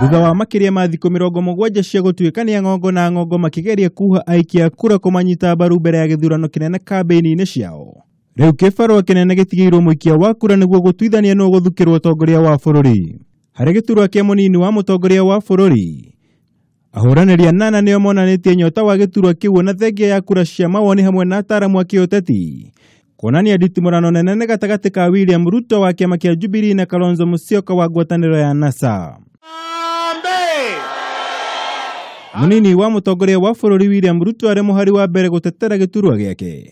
Thutha wa makĩria ma thikũ 70 cia gũtuĩkania ng'ongo na ng'ongo makĩgeria kuha aikia kura kũmanyita mbaru mbere ya gĩthurano kĩnene kambĩini-inĩ ciao. Rĩu kĩbarũa kĩnene gĩtigĩirwo mũikia wa kura nĩguo gũtuithania nũ ũgũthukĩrwo ũtongoria wa bũrũri. Harĩ gĩturwa kĩa mũnini wa mũtongoria wa bũrũri, ahũranĩri anana nĩo monanĩtie nyota wa gĩturwa kĩu na thengia ya kura cia mawoni hamwe na ataaramu a kĩũteti kuonania nditimũrano nene gatagatĩ ka William Ruto wa kĩama kĩa Jubilee na Kalonzo Musyoka wa ngwatanĩro ya NASA. Mũnini wa mũtongoria wa bũrũri William Ruto arĩ mũhari wa mbere gũtetera gĩturwa gĩake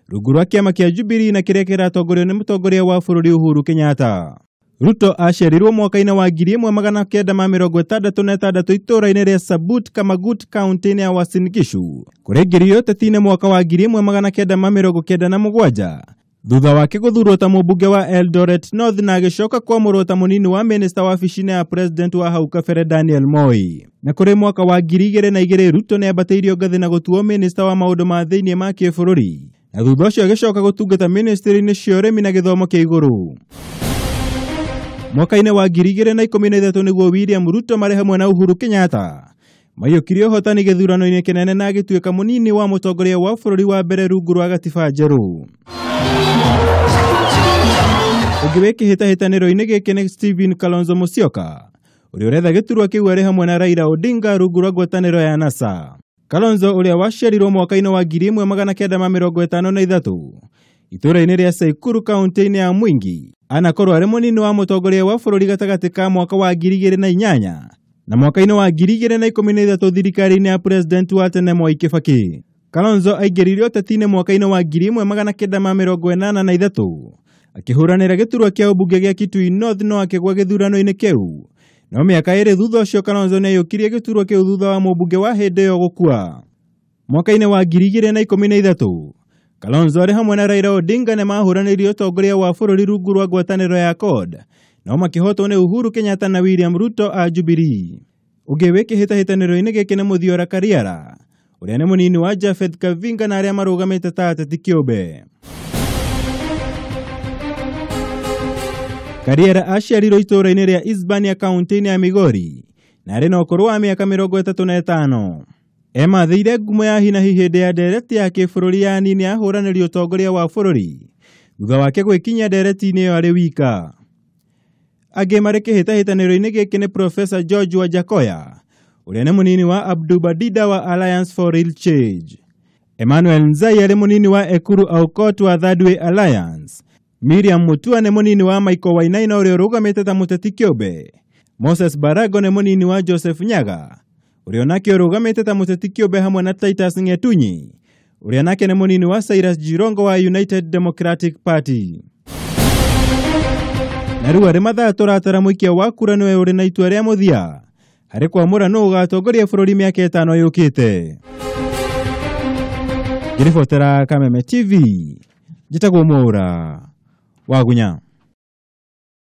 rungu rwa kĩama kĩa Jubilee na kĩrĩa kĩratongorio nĩ mũtongoria wa bũrũri Uhuru Kenyatta. Ruto aciarirwo mwaka-inĩ wa 1966 itũũra-inĩ rĩa Sabut Kamagut kaunti-inĩ ya Uasin Gishu kũrĩa aingĩririo ũteti-inĩ mwaka wa 1997 thutha wake gũthurwo ta mũmbunge wa Eldoret North na agĩcoka kwamũrwo ta mũnini wa minista wabici-inĩ ya president wa hau kabere Daniel Moi. Na kũrĩ mwaka wa 2002 Ruto nĩambatĩirio ngathĩ na gũtuo minista wa maũndũ ma thĩinĩ ma kĩbũrũri na thutha ũcio agĩcoka gũtungata ministry-inĩ cia ũrĩmi na gĩthomo kĩa igũrũ. Mwaka-inĩ wa 2013 nĩguo William Ruto marĩ hamwe na Uhuru Kenyatta maiyũkirie ũhotani gĩthurano-inĩ kĩnene na agĩtuĩka mũnini wa mũtongoria wa bũrũri wa mbere rungu rwa gatiba njerũ. Ũngĩ wĩ kĩhĩtahĩtanĩro-inĩ gĩkĩ nĩ Stephen Kalonzo Musyoka ũrĩa ũretha gĩturwa kĩu arĩ hamwe na Raila Odinga rungu rwa ngwatanĩro ya NASA. Kalonzo ũrĩa waciarirwo mwaka-inĩ wa 1953 itũũra-inĩ rĩa Saikuru kaunti-inĩ ya Mwingi anakorwo arĩ mũnini wa mũtongoria wa bũrũri gatagatĩ ka mwaka wa 2008 na mwaka-inĩ wa 2013 thirikari-inĩ ya president wa tene Mwai Kibaki. Kalonzo aingĩririo ũteti-inĩ mwaka-inĩ wa 1983 akĩhũranĩra gĩturwa kĩa ũmbunge gĩa Kitui North no akĩgwa gĩthurano-inĩ kĩu. No mĩaka ĩrĩ thutha ũcio Kalonzo nĩaiyũkirie gĩturwa kĩu thutha wa mũmbunge wa hĩndĩ ĩyo gũkua. Mwaka-inĩ wa 2013 Kalonzo arĩ hamwe na Raila Odinga nĩmahũranĩire ũtongoria wa bũrũri rungu rwa ngwatanĩro ya CORD no makĩhotwo nĩ Uhuru Kenyatta na William Ruto a Jubilee. Ũngĩ wĩ kĩhĩtahĩtanĩro-inĩ gĩkĩ nĩ Muthiora Kariara ũrĩa nĩ mũnini wa Japhet Kavinga na arĩa marũgamĩte ta ateti kĩũmbe. Kariara aciarirwo itũũra-inĩ rĩa Isbania kaunti-inĩ ya Migori na arĩ na ũkũrũ wa mĩaka 35. Emathĩire ngumo ya hinahi hĩndĩ ya ndereti ya kĩbũrũri ya anini ahũranĩri ũtongoria wa bũrũri thutha wake gwĩkinyia ndereti-inĩ ĩyo arĩ wika. Angĩ marĩ kĩhĩtahĩtanĩro-inĩ gĩkĩ nĩ Professor George Wajackoyah ũrĩa nĩ mũnini wa Abdul Badida wa Alliance for Real Change. Emmanuel Nzai arĩ mũnini wa Ekuru Aukot wa Third Way Alliance. Miriam Mutua nĩ mũnini wa Michael Wainaina ũrĩa ũrũgamĩte ta mũteti kĩũmbe. Moses Barago nĩ mũnini wa Joseph Nyaga ũrĩa onake ũrũgamĩte ta mũteti kĩũmbe hamwe na Titus Ng'etunyi ũrĩa nake nĩ mũnini wa Cyrus Jirongo wa United Democratic Party. Na rĩu arĩ mathaa tũratara mũikia wa kura nĩwe ũrĩ na itua rĩa mũthia harĩ kwamũra nũ ũgatongoria bũrũri mĩaka 5 yũkĩte. Ngĩribotera Kameme TV, njĩtagwo Mwaura Wagunya.